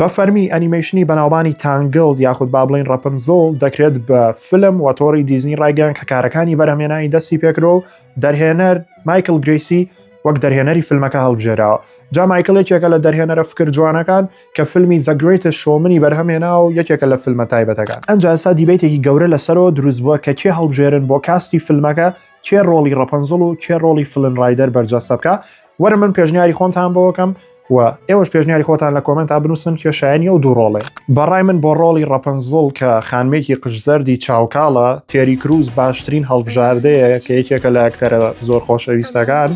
بە فەرمی ئەنیمەیشنی بەناوبانی Tangled یاخود با بڵێین ڕەپنزڵ دەکرێت بە فلم و تۆڕی دیزنی ڕایگەیان کە کارەکانی بەرهەمێنانی دەستی پێکرۆ و دەرهێنەر مایکل گرێسی وەک دەرهێنەری فیلمەکە هەڵبژێراوە. جا مایکل یەکێکە لە دەرهێنەرە فکر جوانەکان کە فیلمی The Greatest Showman ی بەرهەمهێنا و یەکێکە لە فیلمە تایبەتەکان. ئەنجا ئێستا debate ێکی گەورە لەسەرەوە دروست بووە کە کێ هەڵبژێرن بۆ cast ی فیلمەکە، کێ ڕۆڵی ڕەپەنزڵ و کێ ڕۆڵی فلن ڕایدەر بەرجەستە بکا. وەرە من پێشنیاری خۆمتان بۆ بکەم و ئێوەش پێشنیاری خۆتان لە comment ا بنووسن کێ شایەنی ئەو دوو ڕۆڵێ. بەڕای من بۆ ڕۆڵی ڕەپەنزڵ کە خانمێکی قژزەردی چاوکاڵە، تێری کروز باشترین هەڵبژاردەیە کە یەکێکە لە ئەکتەرە زۆر خۆشەویستەکان.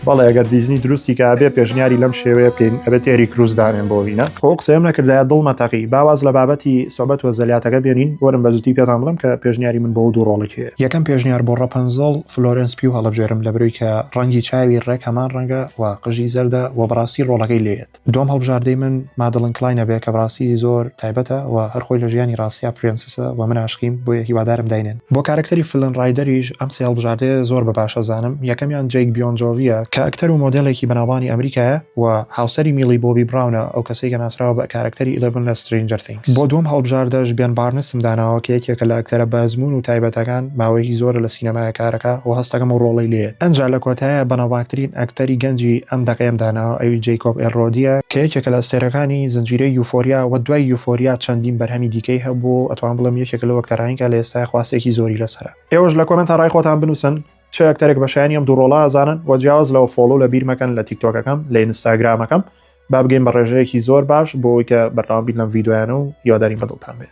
بەڵێ ئەگەر دیزنی دروستی کە ئەبێ پێشنیاری لەم شێوەیە بکەین ئەبێ تێری کروز دانێن بۆ وینە. خۆ قسەیەم نەکردایە دڵمە تەقی. با واز لە بابەتی سوعبەت و زەلیاتەکە بێنین وەرن بە جدی پێتان بڵێم کە پێشنیاری من بۆ ئەو دوو ڕۆڵە کێیە. یەکەم پێشنیار بۆ ڕەپەنزڵ فلۆرێنس پیو هەڵەبژێرم لەبەرەوەی کە ڕەنگی چاوی ڕێک هەمان ڕەنگە و قژی زەردە و بەڕاستی ڕۆڵەکەی لێیەت. دووەم هەڵبژاردەی من مادڵن کلاین ئەبێ کە بەڕاستی زۆر تایبەتە و هەر خۆی لە ژیانی ڕاستیا princess ە و من عاشقیم بۆیە هیوادارم داینێن. بۆ کارەکتەری فلن ڕایدەریش ئەم سێ هەڵبژاردەیە زۆر بە باش ئەزانم یەکەمیان جەیک بیۆنجۆڤیە کە ئەکتەر و مۆدێلێکی بەناوبانی ئەمریکایە و هاوسەری میڵی بۆبی براونە ئەو کەسەی کە ناسراوە بە کارەکتەری ئیلێڤن لە سترینجەر ثینگس. بۆ دووەم هەڵبژاردەش بێن بارنسم داناوە کە یەکێکە لە ئەکتەرە بەئەزموون و تایبەتەکان، ماوەیەکی زۆرە لە سینەمایە کارەکا و هەستەکەم ئەو ڕۆڵەی لێیەت. ئەنجا لە کۆتاییا بەناوبانگترین ئەکتەری گەنجی ئەم دەقەیەم داناوە ئەویش جەیکۆب ئێلرۆدیە کە یەکێکە لە ئەستێرەکانی زنجیرەی یوفۆریا و دوای یوفۆریا چەندین بەرهەمی دیکەی هەبووە و ئەتوانم بڵێم یەکێکە لەو ئەکتەرانەی کە لە ئێستایا خواستێکی زۆری لەسەرە. ئێوەش لە comment ا ڕای خۆتان بنووسن چ ئەکتەرێک بە شایەنی ئەم دوو ڕۆڵە ئەزانن و جیاواز لەوە follow لە بیر مەکەن لە تیکتۆکەکەم لە ئینستاگرامەکەم با بگەین بە ڕێژەیەکی زۆر باش بۆ ئەوەی کە بەردەوام بین لەم ڤیدیۆیانە و هیوادارین بەدڵتان بێت.